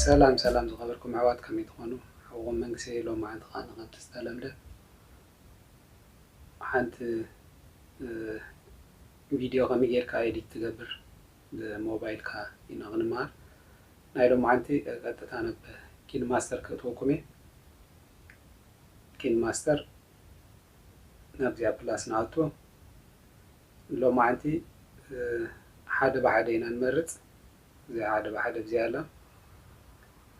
ሰላም ሰላም ዝኸበርኩም ኣሕዋት፣ ከመይ ትኾኑ? ሓውኹም መንግስቲ ሎማዓንቲ ከኣ ከምቲ ዝተለምደ ሓንቲ፣ እ፣ ቪድዮ ከመይ ጌርካ ኤዲት ትገብር ብሞባይልካ ኢና ክንመሃር። ናይ ሎማዓንቲ ቀጥታ ናብ ኪንማስተር ከእትወኩም እየ። ኪንማስተር ናብዚኣ ፕላስ ንኣቱ። ሎማዓንቲ፣ እ፣ ሓደ ብሓደ ኢና ንመርጽ። እዚኣ ሓደ ብሓደ እዚኣ ኣላ።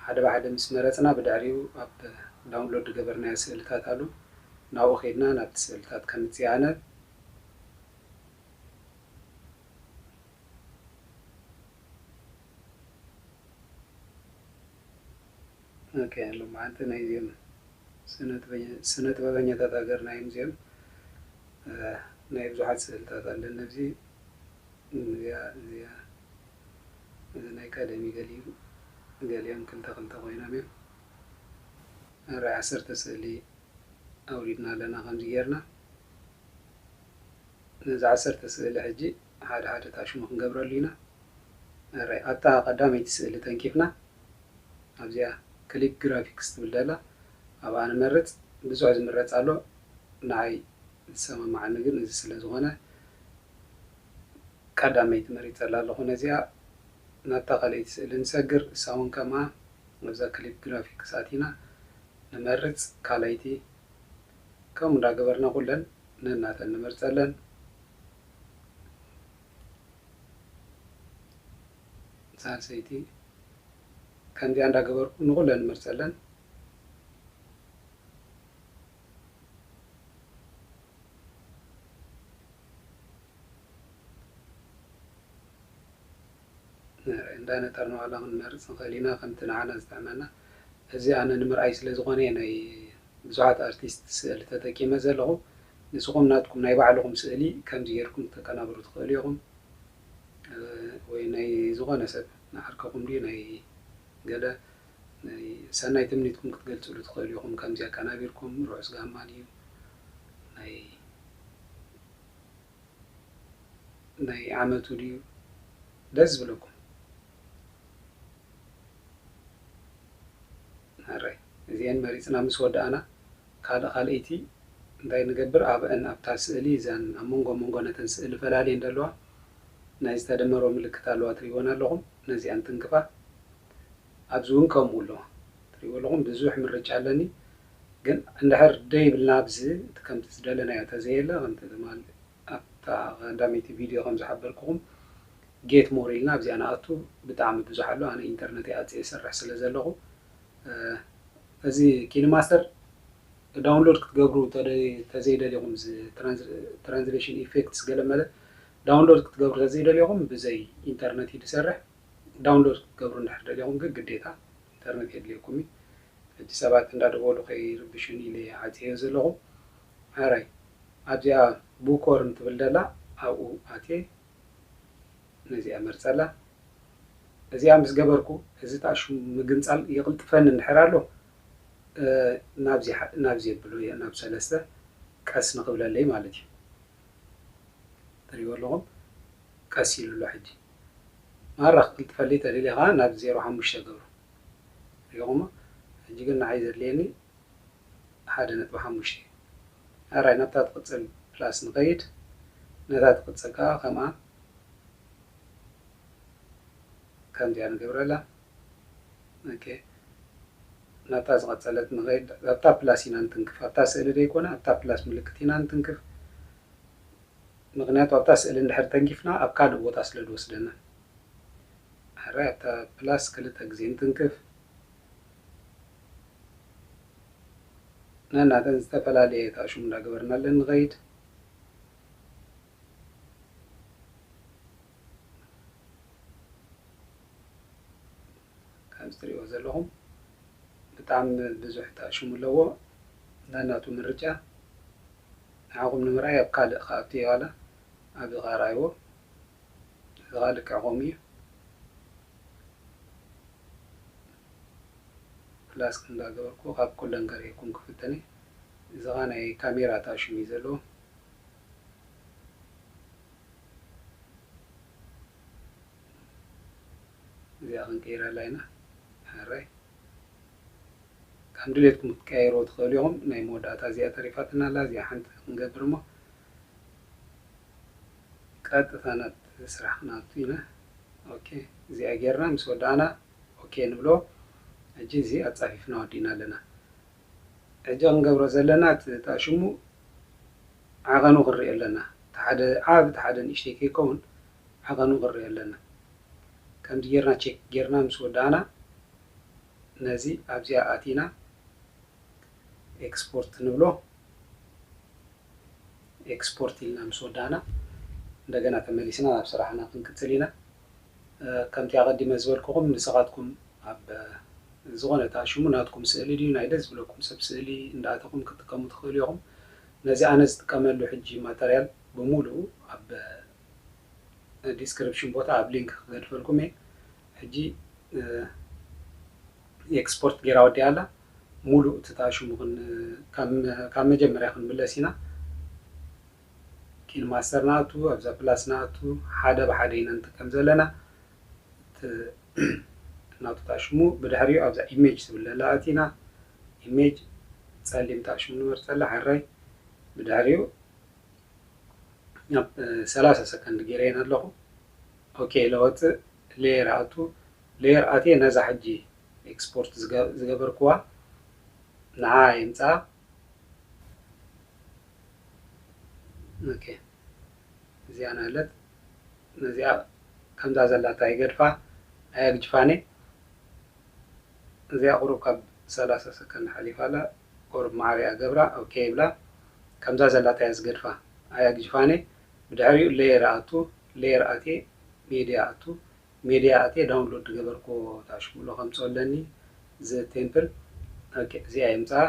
ሓደ ብሓደ ምስ መረጽና ብድሕሪኡ ኣብ ዳውንሎድ ዝገበርናዮ ስእልታት ኣሉ። ናብኡ ኬድና ናብቲ ስእልታት ከምጽእ ኣነ። ኦኬ፣ ሎማዓንቲ ናይዚኦም ስነ ጥበበኛ-፣ ስነ ጥበበኛታት ሃገርና እዮም እዚኦም። እ፣ ናይ ብዙሓት ስእልታት ኣለኒ ኣብዚ። እዚኣ፣ እዚኣ፣ እዚ ናይ ቀደም እዩ ገሊኡ፣ ገሊኦም ክልተ ክልተ ኮይኖም እዮም። ኣረ ዓሰርተ ስእሊ ኣውሪድና ኣለና ከምዚ ጌርና። ነዚ ዓሰርተ ስእሊ ሕጂ ሓደ ሓደ ታሽሙ ክንገብረሉ ኢና። ኣረ ኣብታ ቀዳመይቲ ስእሊ ተንኪፍና ኣብዚኣ ክሊፕ ግራፊክስ ትብል ዘላ ኣብኣ ንመርጽ። ብዙሕ ዝምረጽ ኣሎ፣ ንዓይ ዝሰማማዓኒ ግን እዚ ስለ ዝኾነ ቀዳመይቲ መሪጸላ ኣለኹ። ነዚኣ ናብታ ካልኣይቲ ስእሊ ንሰግር፣ እሳ እውን ከምኣ ኣብዛ ክሊፕ ግራፊክስ ኣቲና ንመርጽ ካልኣይቲ። ከምኡ እንዳገበርና ኩለን ነናተን ንመርጸለን። ሳልሰይቲ ከምዚኣ እንዳገበርኩ ንኹለን ንመርጸለን። እንዳነጠርና ዋላ ክንመርጽ ንኽእል ኢና፣ ከምቲ ንዓና ዝጥዕመና። እዚ ኣነ ንምርኣይ ስለ ዝኾነ እየ ናይ ብዙሓት ኣርቲስት ስእሊ ተጠቂመ ዘለኹ። ንስኹም ናትኩም ናይ ባዕልኹም ስእሊ ከምዚ ጌርኩም ክተቀናብሩ ትኽእሉ ኢኹም። እ፣ ወይ ናይ ዝኾነ ሰብ ንዓርከኹም ድዩ ናይ ገለ ናይ ሰናይ ትምኒትኩም ክትገልጽሉ ትኽእሉ ኢኹም። ከምዚ ኣቀናቢርኩም ርሑስ ጋማ ድዩ ናይ ናይ ዓመቱ ድዩ ደስ ዝብለኩም? ሕራይ እዚአን መሪፅና ምስ ወዳእና ካልእ ካልእይቲ እንታይ ንገብር? ኣብአን ኣብታ ስእሊ እዛን ኣብ መንጎ መንጎ ነተን ስእሊ ፈላልየን ዘለዋ ናይ ዝተደመሮ ምልክት ኣለዋ ትሪእወን ኣለኹም። ነዚአን ትንክፋ። ኣብዚ እውን ከምኡ ኣሎ ትሪእዎ ኣለኹም። ብዙሕ ምርጫ ኣለኒ ግን እንድሕር ደይ ብልና ኣብዚ እቲ ከምቲ ዝደለናዮ ተዘየለ ከምቲ ትማል ኣብታ ቀዳመይቲ ቪድዮ ከም ዝሓበርኩኹም ጌት ሞር ኢልና ኣብዚኣ ንኣቱ። ብጣዕሚ ብዙሕ ኣሎ። ኣነ ኢንተርነት እየ ኣፅየ ይሰርሕ ስለ ዘለኹ እዚ ኪንማስተር ዳውንሎድ ክትገብሩ ተዘይደሊኹም ትራንስሌሽን ኢፌክትስ ገለ መለ ዳውንሎድ ክትገብሩ ተዘይደሊኹም ብዘይ ኢንተርነት እዩ ዝሰርሕ። ዳውንሎድ ክትገብሩ እንድሕር ደሊኹም ግን ግዴታ ኢንተርነት የድልየኩም እዩ። ሕጂ ሰባት እንዳደወሉ ከይርብሹን ኢለ ዓፅዮ ዘለኹ። ሕራይ ኣብዚኣ ቡኮርን ትብል ደላ ኣብኡ ኣትየ ነዚኣ መርፀላ። እዚኣ ምስ ገበርኩ እዚ ታሹ ምግንፃል ይቕልጥፈኒ እንድሕር ኣሎ ናብዚ የብሎ እየ ናብ ሰለስተ ቀስ ንኽብለለይ ማለት እዩ። ትሪእዎ ኣለኹም ቀስ ኢሉ ኣሎ። ሕጂ ማራ ክቕልጥፈለይ ተደልየ ከዓ ናብ ዜሮ ሓሙሽተ ገብሩ። ሪኹሞ ሕጂ ግን ንዓይ ዘድልየኒ ሓደ ነጥቢ ሓሙሽተ። ኣራይ ናብታ ትቕፅል ፕላስ ንኸይድ። ነታ ትቕፅል ከዓ ከምኣ ከምዚኣ ንገብረላ። ኦኬ ናብታ ዝቐፀለት ንኸይድ። ኣብታ ፕላስ ኢና ንትንክፍ ኣብታ ስእሊ ደይኮነ ኣብታ ፕላስ ምልክት ኢና ንትንክፍ። ምኽንያቱ ኣብታ ስእሊ እንድሕር ተንኪፍና ኣብ ካልእ ቦታ ስለ ዝወስደና። ሕራይ ኣብታ ፕላስ ክልተ ግዜ እንትንክፍ ነናተን ዝተፈላለየ ታእሹም እንዳገበርናለን ንኸይድ። ከምዚ ትሪእዎ ዘለኹም ብጣዕሚ ብዙሕ ታእሹም ኣለዎ። ነናቱ ምርጫ ንዓኹም ንምርኣይ ኣብ ካልእ ክኣቱ እየ ዋላ ኣብዚ ከኣ ረኣይዎ። እዚ ከኣ ልክዕ ከምኡ እዩ። ፕላስ እንዳገበርኩ ካብ ኩለን ከርእየኩም ክፍትን እየ። እዚ ከኣ ናይ ካሜራ ታሽም እዩ ዘለዎ። እዚኣ ክንቅይረላ ኢና። ሕራይ ከም ድሌትኩም ክትቀያይርዎ ትኽእሉ ኢኹም። ናይ መወዳእታ እዚኣ ተሪፋትና ኣላ፣ እዚኣ ሓንቲ ክንገብር እሞ ቀጥታ ናብቲ ስራሕ ክንኣቱ ኢና። ኦኬ፣ እዚኣ ጌርና ምስ ወዳእና ኦኬ ንብሎ። ሕጂ እዚ ኣጻፊፍና ወዲእና ኣለና። ሕጂ ክንገብሮ ዘለና እቲ እታ ሽሙ ዓቐኑ ክንርኢ ኣለና። እቲ ሓደ ዓቢ እቲ ሓደ ንእሽተይ ከይከውን ዓቐኑ ክንርኢ ኣለና። ከምዚ ጌርና ቼክ ጌርና ምስ ወዳእና ነዚ ኣብዚኣ ኣቲና ኤክስፖርት ንብሎ። ኤክስፖርት ኢልና ምስ ወዳእና እንደገና ተመሊስና ናብ ስራሕና ክንቅጽል ኢና። ከምቲ ኣቐዲመ ዝበልኩኹም ንስኻትኩም ኣብ ዝኾነ እታ ሽሙ ናትኩም ስእሊ ድዩ ናይ ደስ ዝብለኩም ሰብ ስእሊ እንዳኣተኹም ክትጥቀሙ ትኽእሉ ኢኹም። ነዚ ኣነ ዝጥቀመሉ ሕጂ ማተርያል ብምሉኡ ኣብ ዲስክሪፕሽን ቦታ ኣብ ሊንክ ክገድፈልኩም እየ። ሕጂ ኤክስፖርት ጌራ ወዲኣ ኣላ። ሙሉእ እቲ እታ ሽሙ ክን- ካብ ካብ መጀመርያ ክንምለስ ኢና። ኪን ማስተር ናቱ ኣብዛ ፕላስ ናቱ ሓደ ብሓደ ኢና ንጥቀም ዘለና። እቲ ናቱ እታ ሽሙ ብድሕሪኡ ኣብዛ ኢሜጅ ትብል ዘላ ኣቲና ኢሜጅ ጸሊም እታ ሽሙ ንመርጸላ ሕራይ ብድሕሪኡ ኣብ ሰላሳ ሰከንድ ገይረየን ኣለኹ። ኦኬ ኢለ ወፅእ ሌየር ኣቱ ሌየር ኣትየ ነዛ ሕጂ ኤክስፖርት ዝገበርክዋ ንዓ የምፅኣ። ኦኬ እዚኣ ናለት ነዚኣ ከምዛ ዘላታ ይገድፋ ኣየግጅፋኒ። እዚኣ ቁሩብ ካብ ሰላሳ ሰከንድ ሓሊፋ ኣላ። ቁሩብ ማዕሪኣ ገብራ ኦኬ ይብላ። ከምዛ ዘላታ እያ ዝገድፋ ኣየግጅፋኒ። ብድሕሪኡ ሌየር ኣቱ ሌየር ኣትየ ሜድያ ኣቱ ሜድያ ኣትየ ዳውንሎድ ዝገበርኩዎ ታሽሙሎ ከምፅኦ ኣለኒ። እዚ ቴምፕል ኦኬ እዚኣ የምፅኣ።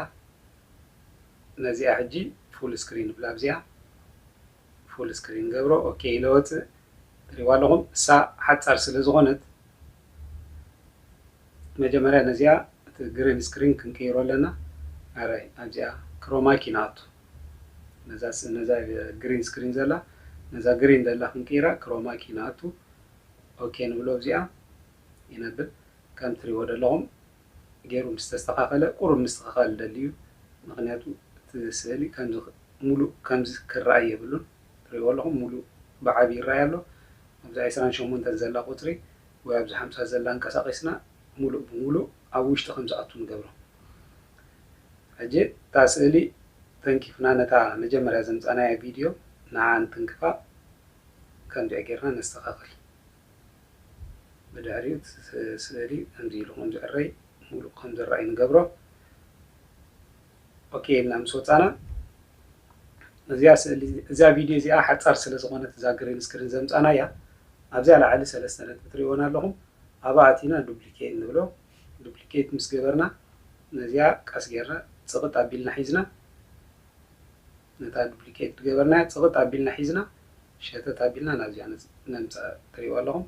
ነዚኣ ሕጂ ፉል ስክሪን ብላ ኣብዚኣ ፉል ስክሪን ገብሮ ኦኬ ኢለ ወፅእ። ትሪእዋ ኣለኹም እሳ ሓፃር ስለ ዝኾነት መጀመርያ ነዚኣ እቲ ግሪን ስክሪን ክንቅይሮ ኣለና። ኣራይ ኣብዚኣ ክሮማኪ ንኣቱ ነዛ ስ- ነዛ ግሪን ስክሪን ዘላ ነዛ ግሪን ዘላ ክንቅይራ ክሮማኪ ንኣቱ ኦኬ ንብሎ ኣብዚኣ ይነብል ከም ትሪእዎ ዘለኹም ገይሩ ምስ ተስተኻኸለ ቁሩብ ምስትኽኻል ደልዩ ምኽንያቱ እቲ ስእሊ ከምዚ ሙሉእ ከምዚ ክረኣይ የብሉን። ትሪእዎ ኣለኹም ሙሉእ ብዓቢ ይረኣይ ኣሎ። ኣብዚ ዕስራን ሸሞንተን ዘላ ቁፅሪ ወይ ኣብዚ ሓምሳ ዘላ እንቀሳቂስና ሙሉእ ብሙሉእ ኣብ ውሽጢ ከም ዝኣቱ ንገብሮ። ሕጂ እታ ስእሊ ተንኪፍና ነታ መጀመርያ ዘምፃናያ ቪድዮ ንዓ ንትንክፋ ከምዚኣ ጌርና ነስተኻኽል። ብድሕሪኡ እቲ ስ- ስእሊ ከምዚ ኢሉ ከም ዝዕረይ ሙሉእ ከም ዝረኣይ ንገብሮ። ኦኬ ኢልና ምስ ወፃና እዚኣ ስእሊ እዛ ቪድዮ እዚኣ ሓፃር ስለ ዝኾነት እዛ ግሪን ስክሪን ዘምፃና እያ ኣብዚኣ ላዕሊ ሰለስተ ነጥቢ ትሪእዎን ኣለኹም። ኣብኣ ኣቲና ዱፕሊኬት ንብሎ። ዱፕሊኬት ምስ ገበርና ነዚኣ ቀስ ጌርና ፅቕጥ ኣቢልና ሒዝና ነታ ዱፕሊኬት ዝገበርናያ ፅቕጥ ኣቢልና ሒዝና ሸተት ኣቢልና ናብዚኣ ነምፃ ትሪእዋ ኣለኹም።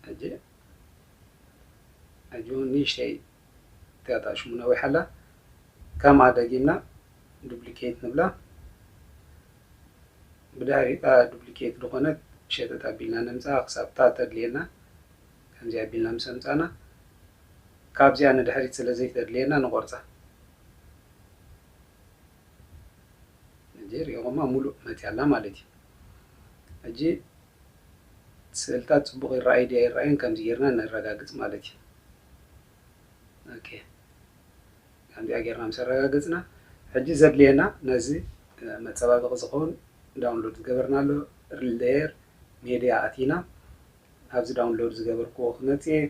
ሕጂ ሕጂ እውን ንእሽተይ እቲኣታ ሽሙ ነዊሓ ኣላ። ከምኣ ደጊምና ዱፕሊኬት ንብላ። ብድሕሪታ ዱፕሊኬት ዝኾነት ሸተት ኣቢልና ነምፃ ክሳብ እታ ተድልየና ከምዚ ኣቢልና ምስ ኣምፃና ካብዚኣ ንድሕሪት ስለ ዘይተድልየና ንቆርፃ። ሕጂ ሪኦማ ሙሉእ መፅያ ኣላ ማለት እዩ። ሕጂ ስእልታት ፅቡቕ ይረኣዩ ድያ ይረኣዩን ከምዚ ጌርና ነረጋግፅ ማለት እዩ። ኦኬ ከምዚኣ ጌርና ምስ ኣረጋገፅና ሕጂ ዘድልየና ነዚ መፀባበቒ ዝኸውን ዳውንሎድ ዝገበርናሉ ሌየር ሜድያ ኣቲና ኣብዚ ዳውንሎድ ዝገበርክዎ ክመፅእ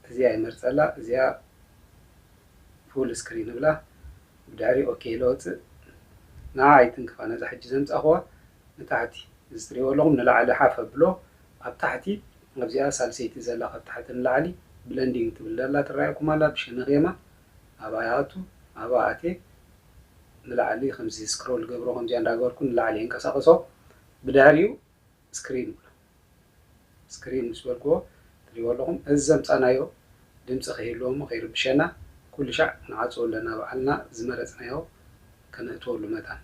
እዚኣ ይመርፀላ እዚኣ ፉል ስክሪን ብላ ብድሕሪ ኦኬ ኢለ ወፅእ ንዓ ኣይትንክፋ ነዛ ሕጂ ዘምፃእኽዋ ንታሕቲ እዚ ትሪእዎ ኣለኹም ንላዕሊ ሓፍ ኣብሎ ኣብ ታሕቲ ኣብዚኣ ሳልሰይቲ ዘላ ካብ ታሕቲ ንላዕሊ ብለንዲንግ ትብል ዘላ ትረኣየኩም ኣላ ብሸነኽ የማን ኣብኣ ይኣቱ ኣብኣ ኣትየ ንላዕሊ ከምዚ ስክሮል ገብሮ ከምዚኣ እንዳገበርኩ ንላዕሊ የንቀሳቕሶ ብድሕሪኡ ስክሪን ይብሎ። ስክሪን ምስ በልክዎ ትሪእዎ ኣለኹም። እዚ ዘምፃናዮ ድምፂ ከይህልዎ እሞ ከይርብሸና ኩሉ ሻዕ ንዓፅዎ ኣለና ባዕልና ዝመረፅናዮ ከነእትወሉ መታን።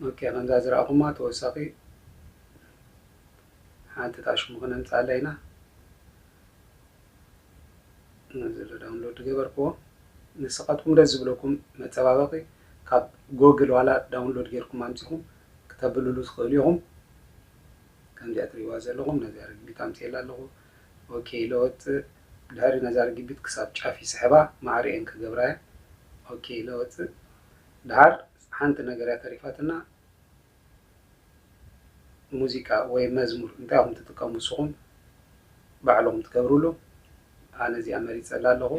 ኦኬ፣ ከምዛ ዝረኣኹማ ተወሳኺ ሓንቲ እታ ሽሙ ክነምፅኣላ ኢና። ነዚ ዶ ዳውንሎድ ገበርክዎ። ንስኻትኩም ደስ ዝብለኩም መፀባበቒ ካብ ጎግል ዋላ ዳውንሎድ ጌርኩም ኣምፂኹም ክተብልሉ ትኽእሉ ኢኹም። ከምዚኣ ትሪእዋ ዘለኹም ነዚኣ ርግቢት ኣምፅኤላ ኣለኹ። ኦኬ ኢለ ወፅእ። ድሕሪ ነዛ ርግቢት ክሳብ ጫፍ ይስሕባ፣ ማዕሪኤን ክገብራ እየ። ኦኬ ኢለ ወፅእ። ድሓር ሓንቲ ነገር እያ ተሪፋትና። ሙዚቃ ወይ መዝሙር እንታይ ኢኹም ትጥቀሙ ንስኹም ባዕልኹም ትገብሩሉ? ኣነ እዚኣ መሪፀላ ኣለኹ።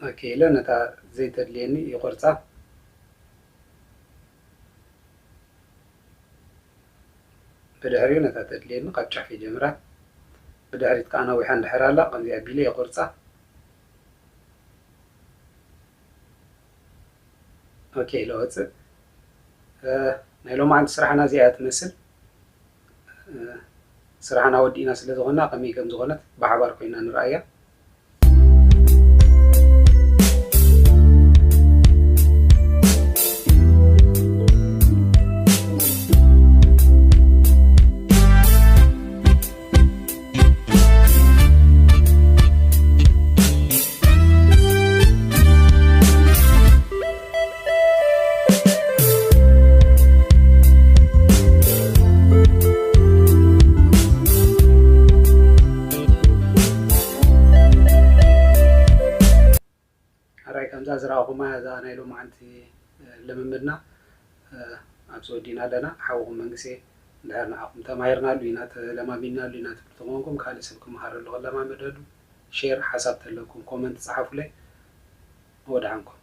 ኦኬ ኢለ ነታ ዘይተድልየኒ ይቆርፃ። ብድሕሪኡ ነታ ተድልየኒ ካብ ጫፍ ይጀምራ። ብድሕሪት ከዓ ነዊሓ እንድሕር ኣላ ከምዚ ኣቢለ ይቆርፃ። ኦኬ ኢለ ወፅእ። እ፣ ናይ ሎማዓንቲ ስራሕና እዚኣ እያ ትመስል። እ፣ ስራሕና ወዲእና ስለ ዝኾንና ከመይ ከም ዝኾነት ብሓባር ኮይና ንረኣያ። ሕራይ ከምዛ ዝረኣኹማ እዛ ናይ ሎማዓንቲ፣ እ፣ ልምምድና፣ እ፣ ኣብዚ ወዲእና ኣለና። ሓውኹም መንግስቴ እንድሕር ንዓኹም ተማሂርናሉ ኢና፣ ተለማሚድናሉ ኢና ትብሉ ተኾንኩም፣ ካልእ ሰብ ክመሃረሉ ክለማመደሉ፣ ሼር፣ ሓሳብ ተለኩም ኮመንት ጸሓፉለይ። ወድሓንኩም።